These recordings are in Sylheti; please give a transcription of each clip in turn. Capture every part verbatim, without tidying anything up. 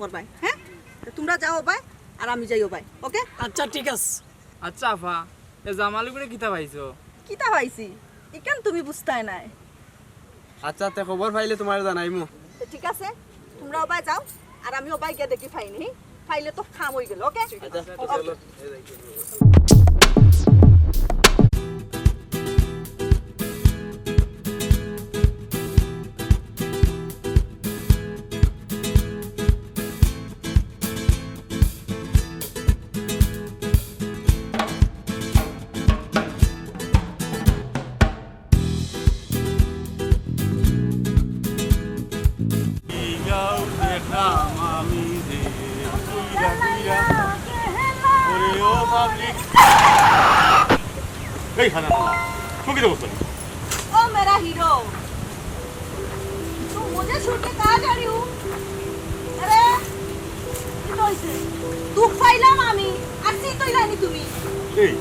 করবায়, হ্যাঁ? তো তোমরা যাও ভাই, আর আমি যাই ভাই, ওকে? আচ্ছা, ঠিক আছে। আচ্ছা আফা, এ জামালগুরে কিতা পাইছো? কিতা পাইছি? ইখান তুমি বুঝতায় নায়। আচ্ছা, তে খবর পাইলে তোমারে জানাইমু। তো ঠিক আছে, তোমরা ওবায় যাও, আর আমি ওবায় গিয়া দেখি পাইনি, পাইলে তো কাম অই গেল, ওকে? আচ্ছা, ওকে। চলো। এই, হানা, হানা। তুমি কিতা করছো? ও মেরা হিরো, তুই মুঝে ছুটে কাহা যা রহি হু? আরে, কিতা অইছে? দুখ পাইলাম আমি, আর চিত অইলায়নি তুমি। এই,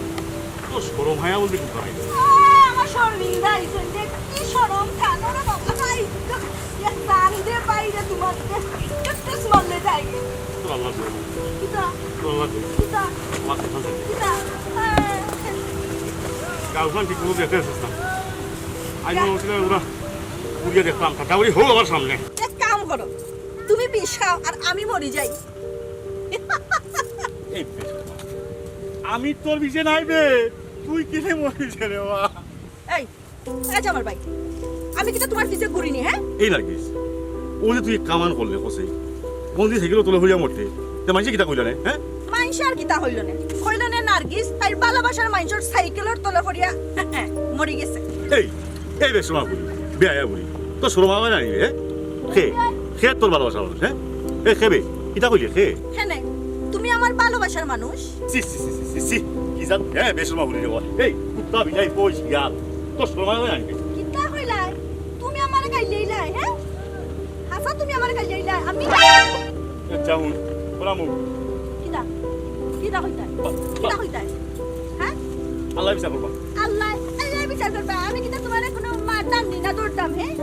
তোর শরম হায়া বলতে কিতা নাই? আহ, আমার শরমিন্দা অইছে যে কি শরম থাকো রে বাবা, ভাই। এক জান দে বাইরে তোমার, এক টেস মারলে যাই। তোর আল্লাহ দে। কিতা? তোর আল্লাহ দে। কিতা? আমার কথা দে। কিতা? আহ। গার্লফ্রেন্ড ঠিক মতো দেখতে আসিস না। আজ মনে হচ্ছিল ওরা উড়িয়ে দেখলাম, কাটাউড়ি হোক আমার সামনে। এক কাম করো, তুমি বিষ খাও আর আমি মরি যাই। এই বেশ, আমি তোর বিষে নাই বে, তুই কিসে মরিস রে বা? এই, এই যে আমার ভাই, আমি কিতা তোমার পিছে ঘুরিনি, হ্যাঁ? এই নার্গিস, ও যে তুই কামান করলে কসে, বন্দি সাইকেল তলে হইয়া মরতে, তে মাইনষে কিতা কইলা নে, হ্যাঁ? মাইনষে আর কিতা কইল নে? কইল নে নার্গিস তাইর ভালোবাসার মাইনষর সাইকেলর তলে পড়িয়া মরি গেছে। এই, এই বেশ শরমা বুড়ি, বেহায়া বুড়ি, তোর শরম হয় না রে, হ্যাঁ? কে? কে তোর ভালোবাসার মানুষ, হ্যাঁ? এ, কে বে? কিতা কইলে, কে? কেনে? তুমি আমার ভালোবাসার মানুষ। ছি, ছি, ছি, ছি, ছি, ছি। কি জাত, হ্যাঁ, বেশ শরমা বুড়ি রে বাবা। এই, কুত্তা, বিলাই, কই, শিয়াল। তোর শরম হয় না রে? কিতা কইলাই? তুমি আমারে গাইল্লাইলাই, হ্যাঁ? হাছা তুমি আমারে গাইল্লাইলাই, আমি আচ্ছা, হুন, ওরা মুখ। কিতা? কিতা কইতায়? কিতা কইতায়? হ্যাঁ? আল্লাহ বিচার করবা। আল্লাহ, আল্লাহ বিচার করবা। আমি কিতা তোমারে কোনো মারতাম নি না ধরতাম, হ্যাঁ?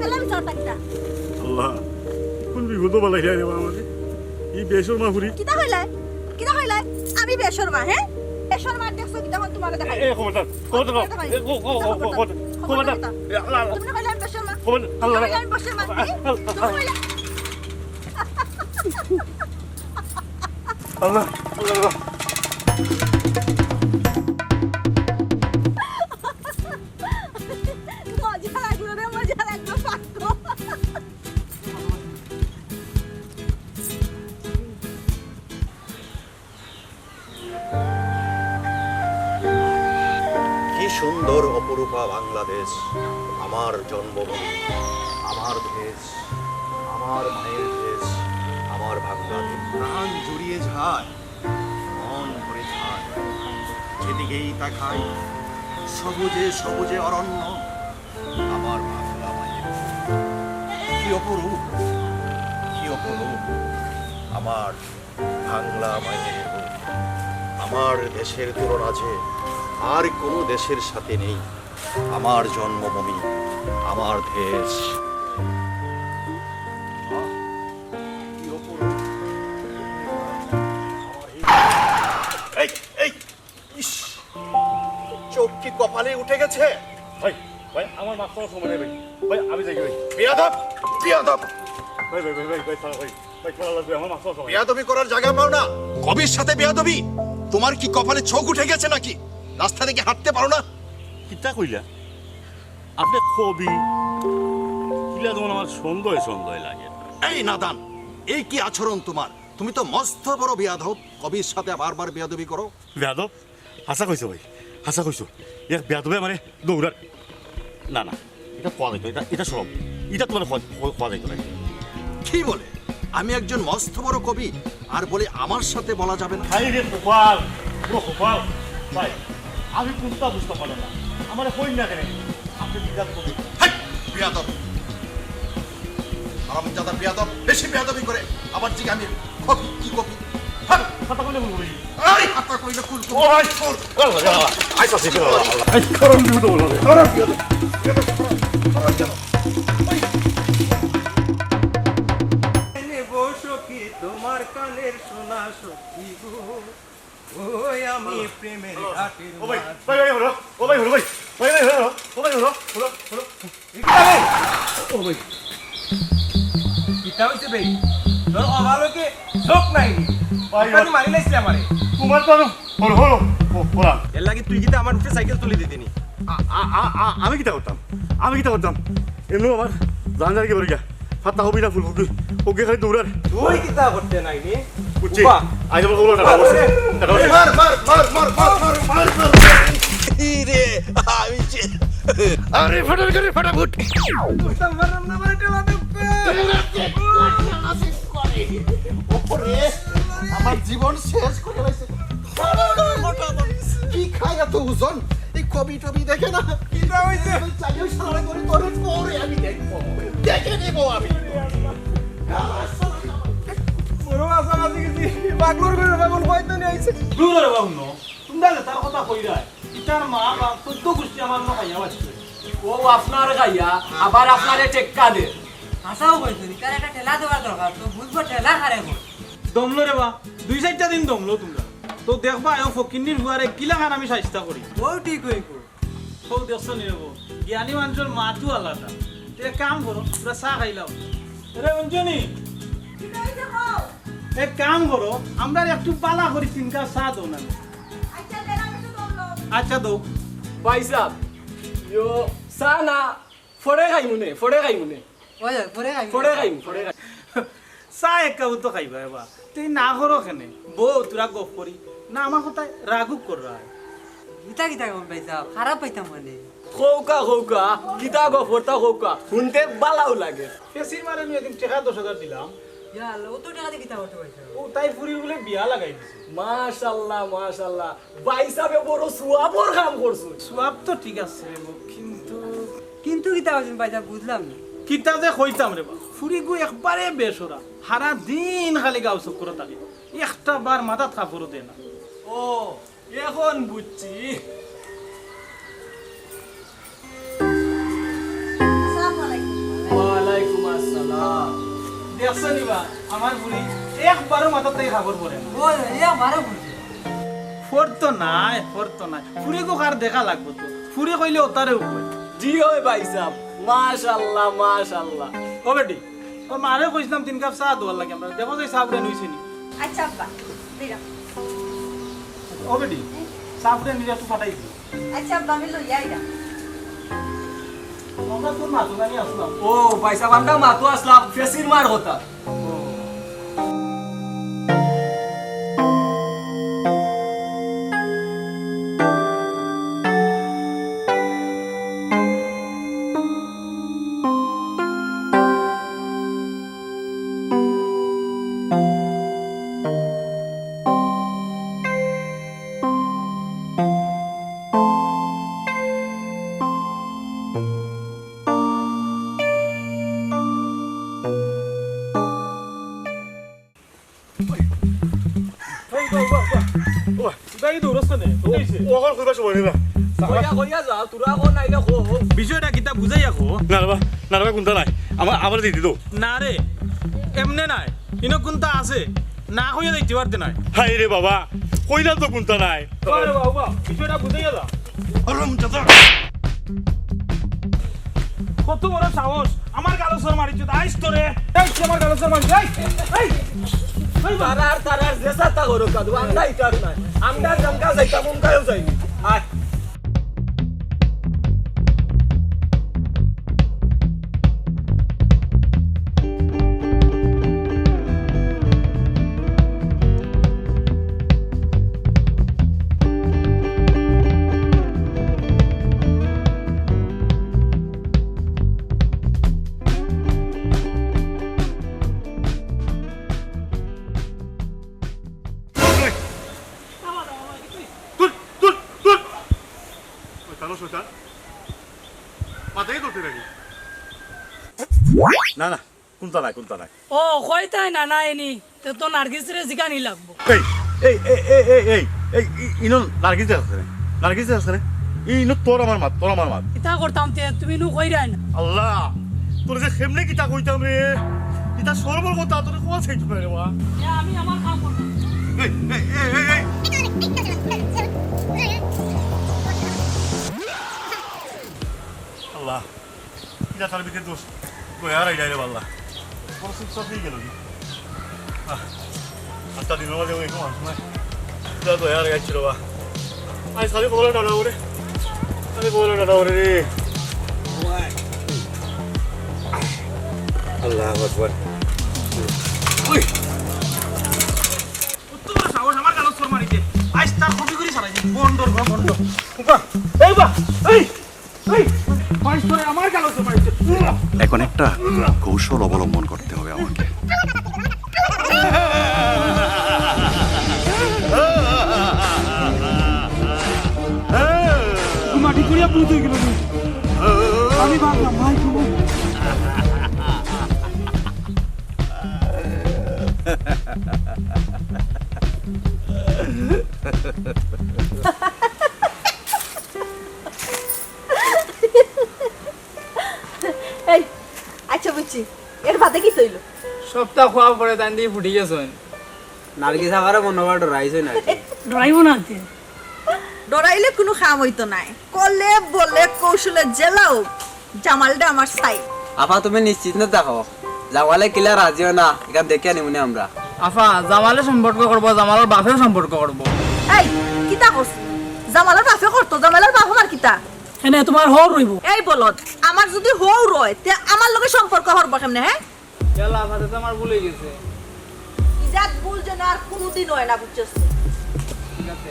আল্লাহ বিচার করতা কিতা? আল্লাহ, কোন বিপদো বালাই যায় রে বাবা আমারে? ই বেশরমা ফুরি। কিতা কইলায়? কিতা কইলায়? আমি বেশরমা, হ্যাঁ? বেশরমা দেখছো কিতা, অখন তোমারে দেখাই। এ, খবরদার, খবরদার, খবরদার, এ, ও, ও, ও, খবরদার, খবরদার, খবরদার। এ, আল্লাহ, আল্লাহ। তুমি না কইলায় আমি বেশরমা? খবরদার, আল্লাহ। তুমি কইলায় আমি বেশরমা, হ্যাঁ? আল্লাহ। তুমি কইলায় আল্লাহ, আল্লাহ, আল্লাহ। মজা লাগলো রে, মজা লাগলো, ফাঁকো। কি সুন্দর অপরূপা বাংলাদেশ, আমার জন্মভূমি, আমার দেশ, আমার মায়ের দেশ, আমার বাংলাদেশ। প্রাণ জুড়িয়ে যায়, মন ভরে যায়, যেদিকেই তাকাই সবুজে সবুজে অরণ্য, আমার বাংলা মায়ের। কি অপরূপ, কি অপরূপ আমার বাংলা মায়ের রূপ। আমার দেশের তুলনা যে আর কোনো দেশের সাথে নেই। আমার জন্মভূমি, আমার দেশ। আহ, কি অপরূপ। এই, এই, ইস, চোখ কি কপালে উঠে গেছে? ভাই, ভাই, আমার মাফ করার সময় নেই ভাই। ভাই, আমি যাই ভাই। বেয়াদব, বেয়াদব। ভাই, ভাই, ভাই, ভাই, ভাই, ছাড়ো ভাই। ভাই, ছাড়া লাগবে, আমার মাফ করার সময় নেই। বেয়াদবি করার জায়গা পাও না। কবির সাথে বেয়াদবি? তোমার কি কপালে চোখ উঠে গেছে নাকি? রাস্তা থেকে হাঁটতে পারো না? কিতা কইলা? আপনে কবি? কিলা যেমন আমার সন্দেহ সন্দেহ লাগে। এই নাদান, এই কি আচরণ তোমার? তুমি তো মস্ত বড় বেয়াদব, কবির সাথে বারবার বেয়াদবি করো। বেয়াদব? হাছা কইছো ভাই, হাছা কইছো। এক বেয়াদবে আমারে দৌড়ার। না, না, ইটা কওয়া যাইতো, ইটা, ইটা শরম। ইটা তোমার কওয়া, কওয়া, কওয়া যাইতো না। কি বলে? আমি একজন মস্ত বড় কবি, আর বলে আমার সাথে বলা যাবে না? হায় রে কপাল, পুরো কপাল। ভাই, আমি কুনটা বুঝতাম পারলাম না। আমারে কইন না কেনে? আপনে বিরাট কবি। হাই, বেয়াদব। হারামজাদা বেয়াদব, বেশি বেয়াদবি করে। আবার জিগা আমি কবি, কি কবি? হাট! কথা কইলে ভুল করি। এই কথা কইলে ভুল করি। ও ভাই! আইসা, সিটি বাবা। এই, করম বিহুদ বলো। করম বিহুদ। করম বিহুদ। নেব সখী কানের সোনা সখী গো, ওই আমি প্রেমের ঘাটের ও ভাই, মাঝি। ভাই, ভাই, হলো। ও ভাই, হলো, ভাই। ভাই, ভাই, হলো। ও ভাই, হলো, হলো, হলো। ও ভাই। কিতা হইছে ভাই? তোর অবালকে চোখ নাই নি? ভাই, ওখানে মারি লাইছে আমারে। তোমার তো আরো হলো, হলো। ও, ওরা। এর লাগি তুই কিতা আমার উপরে সাইকেল তুলি দিতে নি? আ-, আ-, আ-, আ-, আমি কিতা করতাম? আমি কিতা করতাম? এমনিও আমার জান জান কি বলি গা। ফাত্তা হবি না ফুল হবি। ওকে খালি দৌড়ার। তুই কিতা করতে নাই নি? বুঝছি। উবা। আই যাবো, ওগুলো টাকা বলছে। টাকা বলছে। মার, মার, মার। এই রে, আমি যে আরে ফাটার করে ফাটাফুট। বুঝতাম পারলাম না, আমার ঠেলা দে। ওরে, আমার জীবন শেষ করে লাইছে। কি খায় এত ওজন? এই কবি টবি দেখে না? কিতা হইছে? আমি চাইলেও সারা করে তোর পরে আমি দেখবো। দেখে নিবো আমি। বড় আশা আছে গেছি। পাগলর ঘরে পাগল হয়তো নিয়ে আইছে। দূর রে বাবু, ন। তোমরা যে তার কথা কইরা, ইতার মা বাপ চোদ্দ গোষ্ঠী আমার মনে খাইয়া বাঁচছে। ও আপনার খাইয়া, আবার আপনারে টেক্কা দে। হাছাউ কইছো, ইতার একটা ঠেলা দেওয়ার দরকার, তো বুঝবো ঠেলা খারে কই। দমলো রে বা, দুই চাইরটা দিন দমলো তোমরা। তো দেখবা, ও ফকিন্নির ফুয়ারে কিলাখান আমি সাইস্তা করি। ও ঠিক হইব। ও দেখছো নি রে বউ, জ্ঞানী মানুষের মাতু আলাদা। তে এক কাম করো, তোমরা চা খাইলাও। রে অঞ্জনি, কিতা হইছে কও? এক কাম করো, আমরারে একটু বালা করি তিন কাপ চা দেও না। আচ্ছা, দেন, আমি একটু দমলো। আচ্ছা, দেও। ভাই সাহেব, ইয়ো, চা না, ফরে খাইমু নে, ফরে খাইমু নে। ওই, ওই, ফরে খাইমু। ফরে খাইমু, ফরে খাইমু। চা এক কাপ তো খাইবা এবার। তুই না করো কেনে? বউ, তোরা গপ করি। না, আমার কথায় রাগুক কররা। ইতা কিতা কম পাইছা? খারাপ পাইতাম মানে। কউক্কা, কউক্কা। কিতা গপ করতা কউক্কা। হুনতে বালাউ লাগে। ফেসির মারে নু এদিন টেকা দশ হাজার দিলাম। ইয়া আল্লাহ, অত টেকা দি কিতা করতে পারছো? ও তাই ফুরির বুলে বিয়া লাগাই দিছে। মাশাআল্লাহ, মাশাআল্লাহ। ভাই সাহেবে বড় সুয়াবর কাম করছইন। সুয়াব তো ঠিক আছে রে বউ, কিন্তু কিন্তু কিতা কইছইন ভাই সাহেব, বুঝলাম না। কিতা যে কইতাম রে বা, ফুরিগু একবারে বেসরা, হারা দিন খালি গাউ চক্করো থাকে, একটা বার মাথাত কাপড়ও দে না। ও, এখন বুঝছি। আসসালামু আলাইকুম। ওয়ালাইকুম আসসালাম। দেখছো নি বা, আমার ফুরি একবারও মাথাত থাকি কাপড় পরে না। ওই, ওই, একবারও বুঝে। ফোর তো নাই, ফোর তো নাই। ফুরিগু কার দেখা লাগবো তো। ফুরি কইলে অতারে উপরে। জি অয় ভাই সাহেব, মাশাআল্লাহ, মাশাআল্লাহ। ও বেটি, তোর মারে কইছিলাম তিন কাপ চা দেওয়ার লাগি আমরারে। দেখো যে চা ফুরে নিছে নি। আচ্ছা আব্বা, দিলাম। ও বেটি, চা ফুরে নিলে একটু পাঠাই দিও। আচ্ছা আব্বা, আমি লইয়া আইলাম। আমরা তোর মাতু নানি আসলাম। ও, ভাই সাহেব, আমরা মাতু আসলাম, ফেসির মার কথা। এই, বা, বা, বা। ও, ইবা কি দৌড়াস কেনে? ও, কি হইছে? ও, অখন কইবার সময় নাই বা। কইয়া, কইয়া যাও, তোরা কও নাইলে কও। বিষয়টা কিতা বুঝাইয়া কও? না রে বা, না রে বা, কুন্তা নাই। আমার, আমারে দিতে দেও। না রে, এমনে নায়। ইনো কুন্তা আছে। না কইয়া দিতে পারতে নায়। হায় রে বাবা, কইলাম তো কুন্তা নাই। ও রে বাবা, বিষয়টা বুঝাইয়া যাও। আরাম দাদা। কত বড় সাহস, আমার গালো চড় মারিছ, আইস তোরে। এই, তুই আমার গালো চড় মারিছ, এই, এই, এই, বা- তারার, তারার, যে সাতা করো কাদু, আমরা ইটার নাই। আমরা জঙ্গা যাইতাম, উনকায়ও যাইনি। আয়। তুল, তুল, তুল। ওই কালো শয়তান। মাথায় ধরতে নাকি? না, না, কুন্তা নাই, কুন্তা নাই। ও, কইতায় না, না এনি। তে তো নার্গিসরে জিগানি লাগবো। এই, এই, এই, ইনো নার্গিস দেখাস কেনে? নার্গিস দেখাস কেনে? ই ইনো তোর আমার মাত, তোর আমার মাত। কিতা করতাম তে, তুমি নু কইরায় না। আল্লাহ, তোর যে কেমনে কিতা কইতাম রে। ইতা সরবর কথা তোরে কোয়া চাইতে পারে রে বা। এ, আমি আমার কাম করব। এই, এই, এই, এই, এই। আল্লাহ, ইটা তার ভিতরে দোষ। দয়া আর আইলাই রে আল্লাহ। বড় চুপচাপ হয়ে গেল কি? আহ, আটটা দিনের মাঝে ওই একটু মানুষ নাই। ইটা দয়া আর আইছিল বা। আজ খালি কবলে ডানা ওরে। খালি কবলে ডানা ওরে রে। আল্লাহু আকবার। উই। কত বড় সাহস, আমার গালো চড় মারিছে। আজ তার ক্ষতি করি সারাই দিন। বন্ডর ঘর বন্ড। উবা, এই বা, এই, এই, মারিস তোরে, আমার গালো চড় মারিছে। এখন একটা কৌশল অবলম্বন করতে হবে আমাকে। মাটি করিয়া ভূত হয়ে গেল রে। আমি ভাবলাম, ভাই, তুমি এই, আচ্ছা বুঝছি, এর বাদে কি তৈল? সপ্তাহ খাওয়া পরে তান দিয়ে ফুটি গেছেন। নার্গিস আমারে মনে হয় ডরাইছে নাকি? ডরাইবো না তে। ডরাইলে কোনো কাম হইতো নাই। কলে বলে কৌশলে জেলাও জামালটা আমার সাই। আপা, তুমি নিশ্চিত না থাকো, জামালে কিলা রাজিও না, এখান দেখে আনিমুনি আমরা। আফা, জামালে সম্পর্ক করবো, জামালর বাপেও সম্পর্ক করবো। এই, কিতা কস? জামালর বাপে করতো, জামালর বাপ আমার কিতা? এনে তোমার হও রইব। এই বলদ, আমার যদি হও রয়, তে আমার লগে সম্পর্ক করবো কেমনে, হ্যাঁ? ইয়াল্লা, আফা, তে তো আমার ভুল হয়ে গেছে। ইজাত ভুল যেন আর কোনোদিন হয় না, বুঝছস? ঠিক আছে।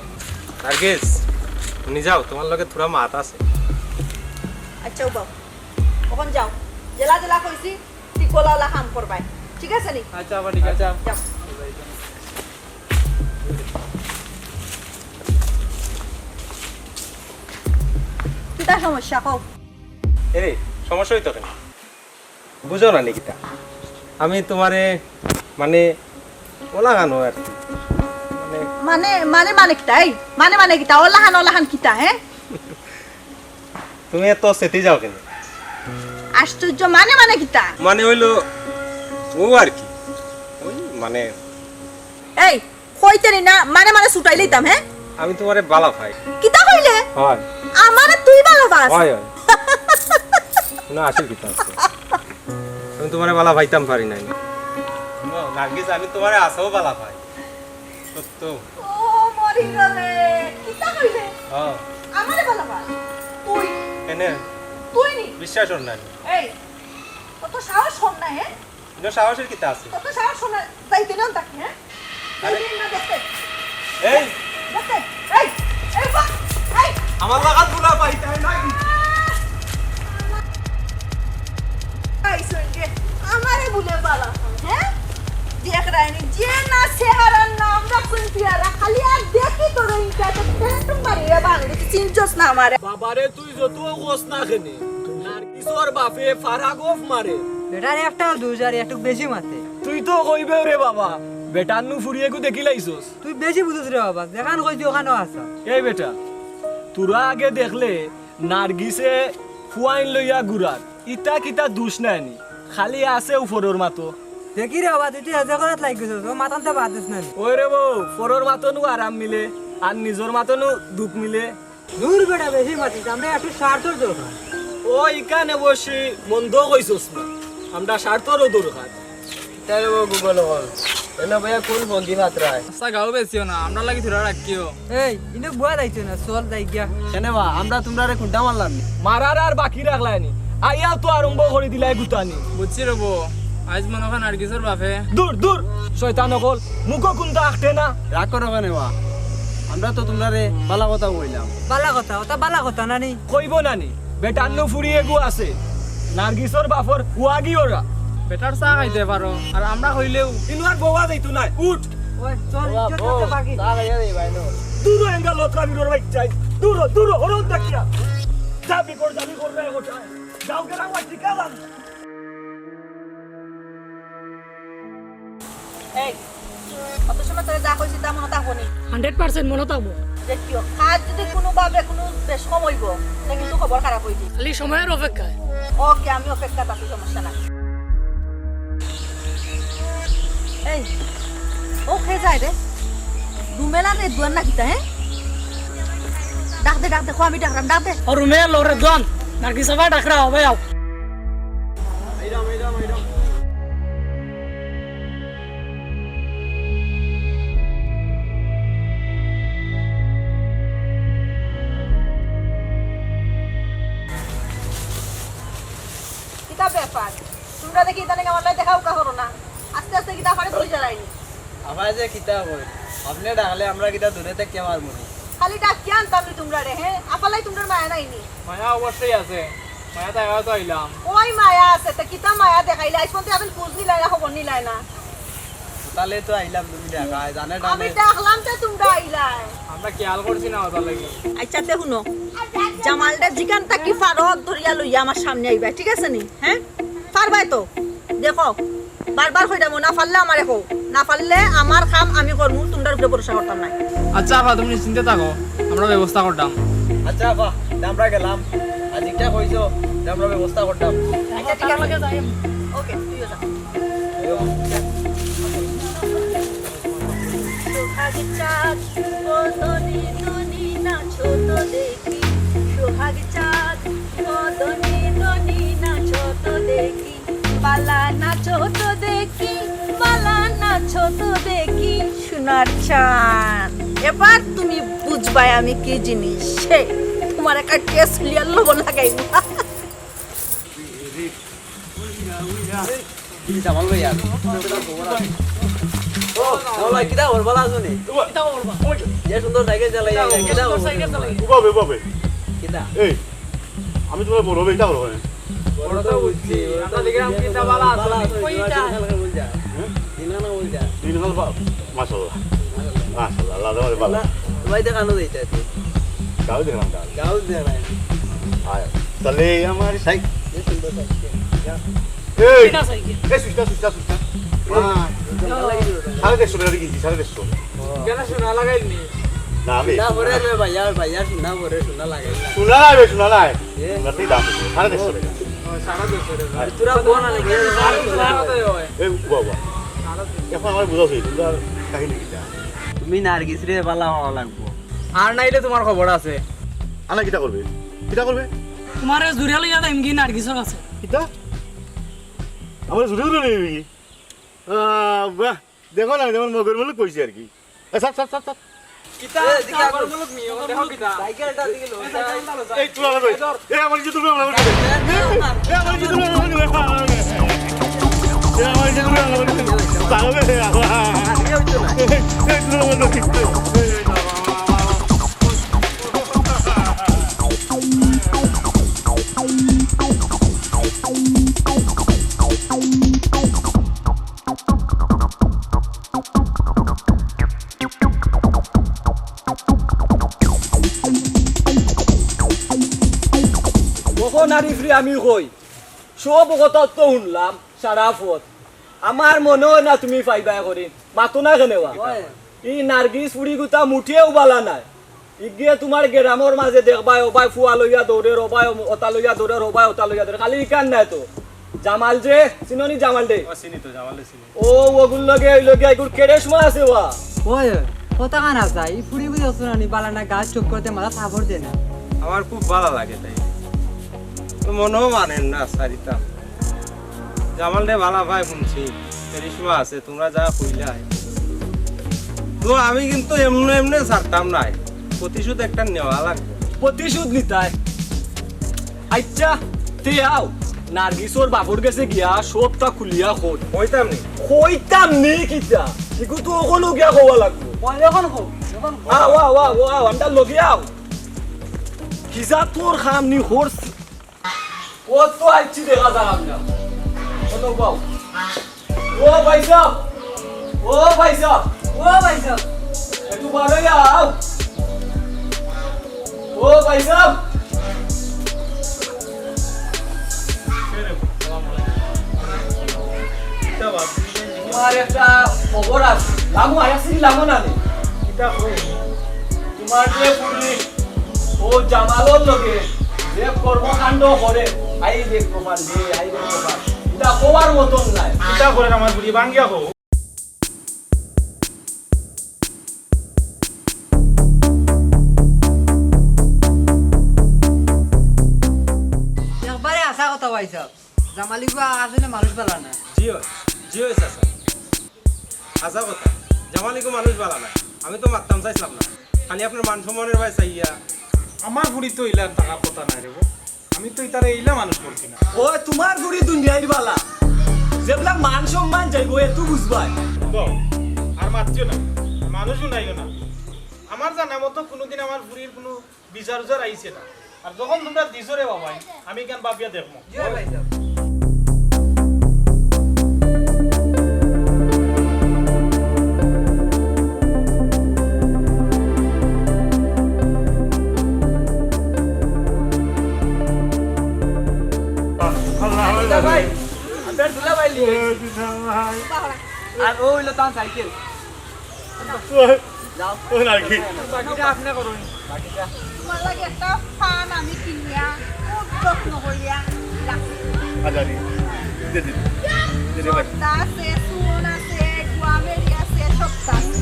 নার্গিস, তুমি যাও, তোমার লগে থুড়া মাত আছে। আচ্ছা, উবাও। এখন যাও। জেলা জেলা কইছি, ঠিক ওলা ওলা কাম করবায়। ঠিক আছে নি? আচ্ছা, আবার ঠিক আছে। যাও। কিতা সমস্যা কও? এরে, সমস্যা হইতো কেন? বুঝো না নি কিতা? আমি তোমারে মানে ওলাহানো আর কি। মানে মানে, মানে, মানে কিতা? এই, মানে, মানে কিতা? ওলাহান, ওলাহান কিতা, হ্যাঁ? তুমি এত সেটি যাও কেন? আশ্চর্য, মানে, মানে কিতা? মানে হইলো ও আর কি। ওই মানে এই, কইতে নি না, মানে, মানে ছুটাই লইতাম, হ্যাঁ? আমি তোমারে বালা পাই। কিতা কইলে? হয়। আমারে তুই বালা পাস? হয়, হয়। না, আসল কিতা আছে। আমি তোমারে বালা পাইতাম পারি নাই। ও, নার্গিস, আমি তোমারে আসাও বালা পাই। সত্য। ও, মরি গেলে। কিতা কইলে? হ্যাঁ। আমারে বালা পাস? তুই। কেনে? তুই নি? বিশ্বাস কর না। এই, কত সাহস কম না, হ্যাঁ? ইনো সাহসের কিতা আছে? কত সাহস কম না, যাইতে না তাকে, হ্যাঁ? আরে। এই দিন না দেখতে। এই। দেখতে। এই, এই বা, এই। আমার লাগাত গুলা পাই, তাই না? এই সঙ্গে আমারে বলে বালা, হ্যাঁ? দেখ রাইনি, যে না চেহারার নাম রাখুন পিয়ারা, খালি আর দেখি তোর ইনকাতে টেন্টুম মারিয়া বাংলাদেশি চিনছস না আমারে। বাবারে, তুই যত কস না কেনে, নার্গিসর বাপে ফারা গফ মারে। বেটার একটা দুষ আর একটু বেশি মাতে। তুই তো কইবেও রে বাবা, বেটার নু ফুরিয়েগু দেখিলাইছস। তুই বেশি বুঝছ রে বাবা, যেখান কইছি ওখানও আসা। এই বেটা, তোরা আগে দেখলে নার্গিসে ফুয়াইন লইয়া ঘুরার, ইতা কিতা দুষ নাই নি, খালি আছে উপরর মাতো। দেখি রে বাবা, তুই তো হেজে করাত লাগি গেছস, ও মাতানতে বাদ দিস না নি। ওই রে বউ, পরর মাতো নু আরাম মিলে, আর নিজর মাতো নু দুখ মিলে। দূর বেটা, বেশি মাতিস, আমরা একটু স্বার্থর দরকার। ও ইখানে বসি মন্দ কইছস না, আমরা স্বার্থরও দরকার। তাই রে বউ, গুগল হল। এলো ভাইয়া, কোন ফন্দি ফাতরায়? আচ্ছা, গাও বেশিও না, আমরা লাগি থুড়া রাখিও। এই, ইনো বুয়া যাইতো না, চল যাই গিয়া। কেনে বা, আমরা তোমরারে কুন্টা মারলাম নি? মারার আর বাকি রাখলায় নি, আইয়াও তো আরম্ভ করি দিলাই গুতানি। বুঝছি রে বউ, আইজ মনে হয় নার্গিসর বাপে। দূর, দূর, শয়তান অকল, মুখো কুন্তা আখটে না। রাগ করো কেনে বা? আমরা তো তোমরারে বালা কথা কইলাম। বালা কথা, ওটা বালা কথা না নি? কইবো না নি? বেটার নু ফুরি এগু আছে। নার্গিসর বাপর ওয়াগি ওরা। বেটার চা খাইতে পারো, আর আমরা কইলেও। ইনো আর বওয়া যাইতো নায়, উঠ। ওই, চল, বাবা, ইজ্জত বউ, করতে বাকি। চা খাইয়া দেই ভাই, নো। দূর হ এঙ্গা লতরা বিরর বাইচ্চাই। দূর হ, দূর হ, হরন দেখিয়া। যা বিকর, যা বিকর রে গোটা। যাও গেলাম, ওই ঠিকা যান। এই, অত সময় তোরে যা কইছি তা মনো থাকবো নি? হান্ড্রেড পার্সেন্ট মনো থাকবো। দেখিও, কাজ যদি কোনোভাবে কোনো বেশ কম হইবো, তে কিন্তু খবর খারাপ হইবো। খালি সময়ের অপেক্ষায়। ওকে, আমি অপেক্ষাত আছি, সমস্যা নাই। ও খে যায় রে। রুমেল আর রেদুয়ান না কিতা, হ্যাঁ? ডাক দে, ডাক দে, খো আমি ডাকরাম, ডাক দে। ও রুমেল, ও রেদুয়ান, নার্গিস আফা ডাকরা, ও ভাই আও। কিতা ব্যাপার? তুমরা দেখি ইদানিং আমার লগে দেখা উকা করো না। আস্তে আস্তে কিতা আমারে ভুলি যারায়নি। আফায় যে কিতা কয়, আপনে ডাকলে আমরা কিতা দূরে থাকি আমার মনে। খালি ডাকিয়া আনতাম নি তুমরারে, হে? আফার লাগি তুমরার মায়া নাই নি? মায়া অবশ্যই আছে, মায়া থাকায় তো আইলাম। ওই মায়া আছে, তে কিতা মায়া দেখাইলা? আইজ পর্যন্ত আপনে খোঁজ নিলায় না, খবর নিলায় না। তাইলে তো আইলাম তুমি ডাকায়, জানে আমি টানে। ডাকলাম তে তুমরা আইলায়। আমরা খেয়াল করছি না, ওটার লাগি। আইচ্ছা, তে হুনো, জামালরে যেখান থাকি পারো ধরিয়া লইয়া আমার সামনে আইবায়, ঠিক আছে নি? হে? পারবায় তো? দেখো, বারবার কইরাম, না পারলে আমারে কও, না পারলে আমার কাম আমি করমু, তুমরার উপরে ভরসা করতাম নায়। আইচ্ছা আফা, তুমি নিশ্চিন্তে থাকো, আমরা ব্যবস্থা করতাম। আইচ্ছা আফা, তে আমরা গেলাম, আর যেটা কইছো, তে আমরা ব্যবস্থা করতাম। আইচ্ছা, ঠিক আছে। ওকে, তুইও যা। সোহাগ চাঁদ বদনে দনি নাচো তো দেখি, সোহাগ চাঁদ বদনে দনি নাচো তো দেখি, বালা নাচো তো দেখি, বালা নাচো তো দেখি। সোনার চান, এবার তুমি বুঝবায় আমি কি জিনিস। সে তুমারে কাটিয়া ছুলিয়া লবণ লাগাইমু। কি জামাল ভাই আর? ও, জামাল ভাই, কিতা খবর, ভালা আছো নি? কিতা খবর বা? যে সুন্দর সাইকেল চালাই, কিতা খবর? সাইকেল চালাই। উবাবে, উবাবে। কিতা? এই, আমি তুমার বড় ভাই, কিতা খবর? বড় তো বুঝছি, আমরা দেখলাম কিতা ভালা আছো নি? কই ইটা? হ্যাঁ? দিনা না বলছা? দিন হল বা-, মাশাআল্লাহ। মাশাআল্লাহ, আল্লাহ তোমারে ভালা। না, ভাই দেখানো যাইতে আছে। গাঁও দেখলাম, গাঁও। গাঁও দেখলাম। আয়, তাইলে এই আমার সাই-, এই সুন্দর সাইকেল। এই, এটা সাইকেল। এই সুস্তা, সুস্তা, সুস্তা। মা, সাড়ে দেড়শো টাকা কিনছি, সাড়ে দেড়শো। কেন সোনা লাগাইনি? না, আমি না, পরে রে ভাইয়া, ভাইয়া, সোনা পরে, সোনা লাগাই না। সোনা নাই বে, সোনা নাই। এ? সোনাতেই দাম বেশি। সাড়ে দেড়শো টাকা। ও, সাড়ে দেড়শো টাকা। আর তোরা বোন আনে, ভাইয়া, সাড়ে দেড়শো টাকা। এই বাবা। এখন আমার বুঝা উচিত, তোমরা কাহিনী কিতা? তুমি নার্গিসরে ভালা হওয়া লাগবো। আর নাইলে তোমার খবর আছে। আনা কিতা করবে? কিতা করবে? তোমারে জুড়ে লইয়া যাইমগি নার্গিসর কাছে। কিতা? আমার জুড়ে লইয়া যাইমগি? আহ, বাহ, দেখো না, যেমন মগর মুলুক কইছে আর কি। এ, সাপ, সাপ, সাপ, সাপ। কিতা? এ, এদিকে মগর মুলুক নি, ও দেখো কিতা? সাইকেলটা দিকে লো। এই সাইকেলটা লো, এই, তুই আমার কই? এ, আমার কিছু তুলবে, আমার কই? এ, আমার কিছু তুলবে, আমার কই? এ, আমার কিছু তুলবে, আমার কই? পাগল হয়ে গেছে। এ, তুই আমার কই? কখন আরিফরে আমি কই, সব কথা তো হুনলাম সারা পথ। আমার মনে অয় না তুমি পাইবায় করি, মাতো না কেনে বা? ই নার্গিস ফুড়ি গুতা মুঠেও বালা নায়। ইগিয়ে তুমার গেরামর মাঝে দেখবায়, ও বায় ফুয়া লইয়া দৌড়ের, ও বায় অতা লইয়া দৌড়ের, ও বায় অতা লইয়া দৌড়ের। খালি ইখান নায় তো। জামাল যে, চিনো নি জামাল রে? ও, চিনি তো, জামাল রে চিনি। ও, ওগুর লগে, ওই লগে, এগুর কেরেশমা আছে ওয়া। ওই, কথা কান আছে, ই ফুড়ি বুঝি আছে না নি, বালা না গাছ চোখ করতে মাথা থাপড় দে না। আমার খুব বালা লাগে তাই। তো মনেও মানেন না, সারিতা। জামাল রে বালা ভাই শুনছি, কেরিশমা আছে, তোমরা যা কইলায়। তো আমি কিন্তু এমনে এমনে ছাড়তাম নায়, প্রতিশোধ একটা নেওয়া লাগবে। প্রতিশোধ নিতায়? আইচ্ছা, তে আও, নার্গিসর বাপর গেছে গিয়া সবটা খুলিয়া কই। কইতাম নি? কইতাম নি কিতা? ইগু তো অখনউ গিয়া কওয়া লাগবো। ওই, অখন কও, অখন কও। আও, আও, আও, আও, আমরার লগে আও। কিজা তোর কাম নি করছি। ও তো আইছি দেখা যার আমরা। শোনো বাবু। ও ভাই সাহেব। ও ভাই সাহেব। ও ভাই সাহেব। একটু বারো আও। ও ভাই সাহেব। তোমার একটা খবর আছে। লামু আয়াসি লামু না নি? কিতা খবর? তোমার যে পুলিশ ও জামালর লগে যে কর্মকাণ্ড করে, আই রে কপাল রে, আই রে কপাল। ইটা কওয়ার মতন নায়। কিতা করে আমার পুরি ভাঙ্গিয়া কও? ভাই সাহেব, জামালি গো আসলে মানুষ বালা না। জি অয়, জি অয় চাচা। হাছা কথা, জামালি গো মানুষ বালা না। আমি তো মারতাম চাইছিলাম না, খালি আপনার মান সম্মানের বায় চাইয়া। আমার ফুরি তো ইলা থাকার কথা নায় রে বা। আমি তো ইতারে ইলা মানুষ করছি না। ও, তুমার ফুরি দুনিয়ার বালা, যেবলা মান সম্মান যাইবো, এতু বুঝবায়। তো, আর মাতিও না, মানুষও নাইও না। আমার জানা মতো কুনুদিন আমার ফুরির কুনু বিচার উচার আইছে না। আর যখন তুমরা দিছো রে বাবাই, আমি কেন ভাবিয়া দেখমু। জি ভাই সাহেব। আল্লাহ ভাই, আপনার দুলাভাই লিয়ে আইছে। আর ও অইলো তার সাইকেল। যাও। ও নাকি? বাকিটা আপনি করুন। বাকিটা। তোমার লাগি একটা পান আমি কিনিয়া, খুব যত্ন করিয়া রাখছি। আচ্ছা, রে। দে, দে। দে, দে, ভাই। জর্দা আছে, চুন আছে, গুয়ামেরি আছে, সবতা আছে।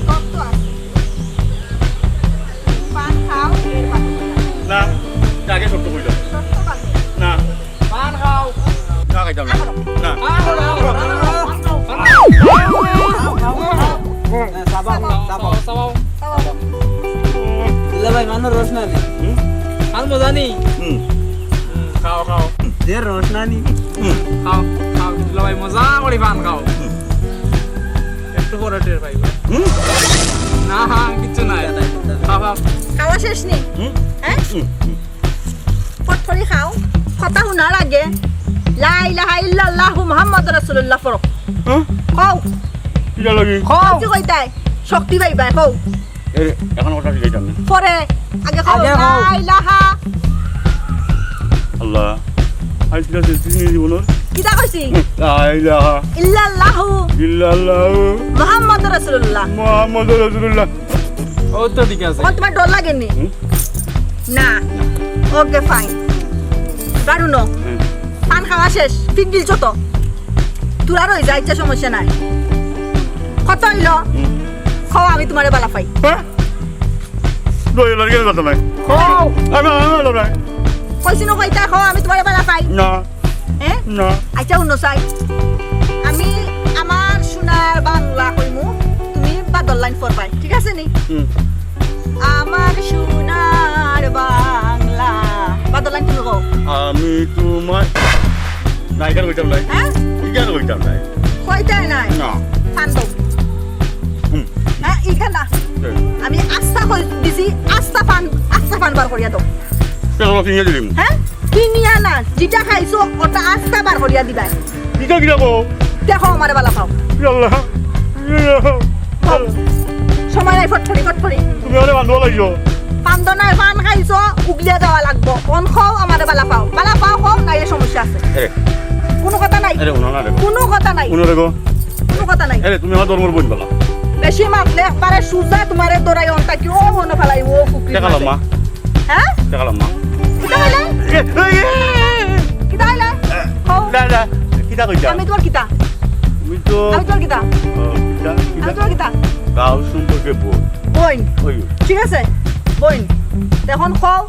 সবতা আছে। পান খাও, এর বাকি। না, আগে সত্য কইলাম। সত্য কথা। না। পান খাও। না, খাইতাম না। না। পান খাও। পান খাও। পান খাও। পান খাও। হ্যাঁ, চাবাও, চাবাও। চাবাও। দুলাভাই, মানো রস না নি? হুম? আর মজা নি? হুম। খাও, খাও। যে রস না নি? হুম। খাও, খাও। দুলাভাই, মজা করি পান খাও। হুম। একটু পরে টের পাইবা। হুম? না, হ্যাঁ, কিচ্ছু নাই। খাও, খাও। খাওয়া শেষ নি? হুম? হ্যাঁ? হুম, হুম। ফটফটি খাও। কথা হুনার আগে লা ইলাহা ইল্লাল্লাহু মুহাম্মাদুর রাসূলুল্লাহ পড়ো। হ্যাঁ? কও। কিতা লাগি? কও। কি কইতায়? শক্তি পাইবায়, কও। এ, এখন কথা শিখাইতাম না। পরে, আগে কও, আগে কও। লা ইলাহা। আল্লাহ। আই ঠিক আছে, চিনি জীবনের। কিতা কইছি? লা ইলাহা। ইল্লাল্লাহু। ইল্লাল্লাহু। মুহাম্মাদুর রাসূলুল্লাহ। মুহাম্মাদুর রাসূলুল্লাহ। ও তো ঠিক আছে। ও, তোমার ডর লাগে নি? হুম? না। ওকে, ফাইন। দারুণ। হুম। পান খাওয়া শেষ, ফিট গিলছো তো। তোরা রই যা, ইচ্ছা সমস্যা নাই। কত অইলো? হুম। কও, আমি তোমারে বালা পাই। হ্যাঁ? দুই হাজার কেন কথা নাই? কও। আমি, আমি ভালো নাই। কইছি না কইতা, কও, আমি তোমারে বালা পাই। না। হ্যাঁ? না। আচ্ছা, হুনো চাই। আমি আমার সোনার বাংলা কইমু, তুমি বাদর লাইন পড়বায়, ঠিক আছে নি? হুম। আমার সোনার বাংলা। বাদর লাইন তুমি কও। আমি তোমার, না, ইখান কইতাম নায়। হ্যাঁ? ইখান কইতাম নায়। কইতায় নায়? না। পান দেও। হুম। হ্যাঁ, ইখান না। হুম। আমি আস্তা কই দিছি, আস্তা পান, আস্তা পান বার করিয়া দেও। কেন, কিনিয়া দিলিমু? হ্যাঁ? কিনিয়া না, যেটা খাইছো, ওটা আস্তা বার করিয়া দিবায়। কিতা কিতা কও? দেখো, আমারে বালা পাও। ইয়া আল্লাহ। ইয়া আল্লাহ। কও। সময় নাই, ফটফটি, ফটফটি। তুমি আমারে বান্ধব লাগছো। বান্ধব নাই, পান খাইছো, উগলিয়া দেওয়া লাগবো। অন কও, আমারে বালা পাও। বালা পাও কও, নাইলে সমস্যা আছে। এ। কোনো কথা নাই। আরে, হুনো না রে। কোনো কথা নাই। হুনো রে গো। কোনো কথা নাই। আরে, তুমি আমার ধর্মর বোন বালা। বেশি মাতলে একবারে সুজা তোমারে দৌড়াই অনটা কি ও মনে ফালাই ও কুকুর টেকা মাঝে। লম্বা। হ্যাঁ? টেকা লম্বা। কিতা কইলে? এ, এ, এ, এ। কিতা কইলে? এ, কও। না, না, কিতা কইতা? আমি তোমার কিতা? তুমি তো আমি তোমার কিতা? ও, কিতা, কিতা? আমি তোমার কিতা? গাঁও সম্পর্কে বই। বইন। ওই। ঠিক আছে? বইন। এখন কও,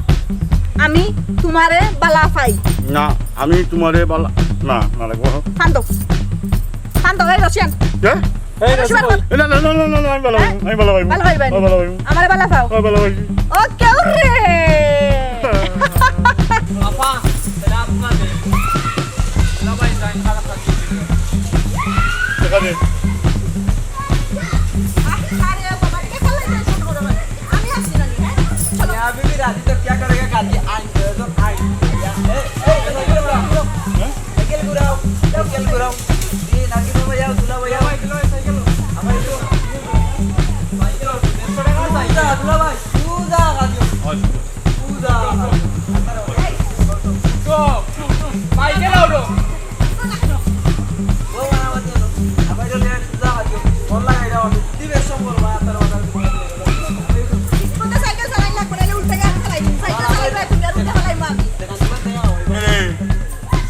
আমি তোমারে বালা পাই। না, আমি তোমারে বালা, না, না লাগবো। পান দেও। পান দেও, এই রশিয়ান। কে? এই রশিয়ান। এ, না, না, না, আমি বালা পাইমু, আমি বালা পাইমু। বালা পাইবায় নি? আমি বালা পাইমু। আমারে বালা পাও। আমি বালা পাইমু। ওকে, ওরে। আপা, তাহলে আপনার না ভাই, যাই, খারাপ লাগছে। দেখা দে। আরে বাবা, কে খালাই দেন ছোট বড় ভাই? আমি আছি না, হ্যাঁ? চলো। ইয়া বিবি, রাজি তো কিয়া করেগা, কাল কি আইন করে তো আইন। ইয়া, এ, এ, এ, এ, এ, হ্যাঁ? সাইকেল ঘুরাও, সাইকেল ঘুরাও। এই নাকি বাবা, যাও, দুলা ভাই, যাও। ভাই, দুলা ভাই, সাইকেল। আমার একটু সাইকেল, দেড়শো টাকা সাইকেল। দুলা ভাই, দুলা ভাই।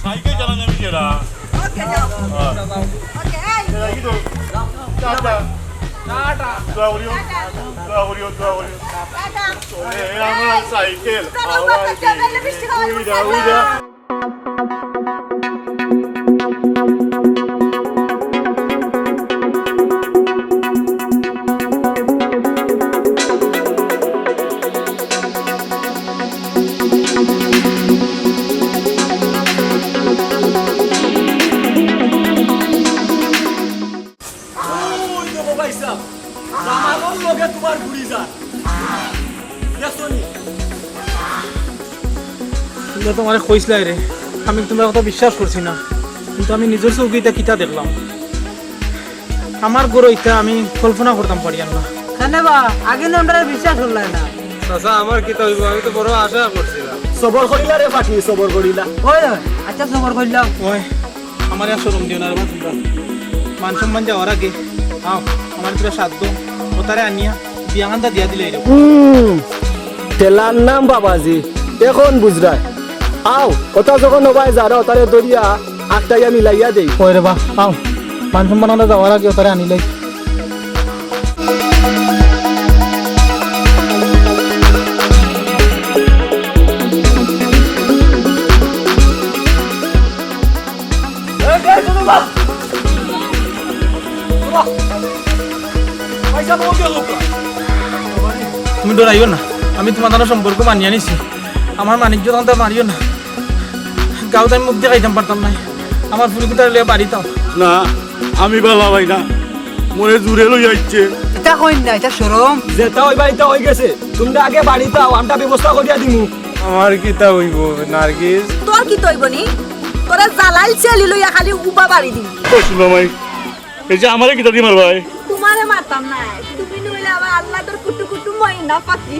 সাইকেল চালাইলে আমি এরা। ওকে, যাও। হ্যাঁ। ওকে, এই। এরা কি তো? টাটা। দোয়া করিও, দোয়া করিও, দোয়া করিও। চলে আমার সাইকেল, হাওয়ায় উড়ে, উড়ে। ওই দেখো ভাইসাব, জামালর লগে তুমার ঘুড়ি যার। দেখছো নি? তুমরা তো আমারে কইছলায় রে, আমি তুমরার কথা বিশ্বাস করছি না, কিন্তু আমি নিজর চউখে ইতা কিতা দেখলাম। আমার ঘরো ইতা আমি কল্পনা করতাম পারিয়ার না। কেনে বা, আগে না আমরারে বিশ্বাস করলায় না। চাচা, আমার কিতা অইবো? আমি তো বড় আশা করছিলাম। সবর করিলা রে ফাটি, সবর করিলা। ওই, ওই, আচ্ছা, সবর করলাম। ওই, আমারে আর শরম দিও না রে বা তুমরা। মান সম্মান যাওয়ার আগে, আও, আমার পুরা সাধ্য, অতারে আনিয়া বিয়া খান্দা দিয়া দিলে এরকম। হুম, ঠেলার নাম বাবাজি, এখন বুঝরায়। আও, অতা যখন অবায় যারা, অতারে ধরিয়া আটকাইয়া মিলাইয়া দেই। ওই রে বা, আও, মান সম্মান আমরা যাওয়ার আগে অতারে আনিলাই। তুমি ডরাইও না, আমি তুমার তানর সম্পর্ক মানিয়া নিছি। আমার মানিজ্য তান্তা মারিও না। গাউত আমি মুখ দেখাইতাম পারতাম নায়। আমার ফুরিগুতারে লইয়া বাড়িত আও। না, আমি বালা ভাই না, মনে জুরে লই আইছে। ইতা কইন না, ইতা শরম। যেতা অইবার ইতা অইগেছে, তুমরা আগে বাড়িত আও, আমরা ব্যবস্থা করিয়া দিমু। আমার কিতা অইবো, নার্গিস? তোর কিতা অইবো নি? তোরে জালাইল চেলি লইয়া খালি উবা বাড়ি দিমু। ও সুলামাই, এই যে আমারে কিতা দি মারবায়? তুমারে মারতাম নায়, তুমি নইলে আবার আল্লাহ তোর কুটু কুটু ময়না পাখি।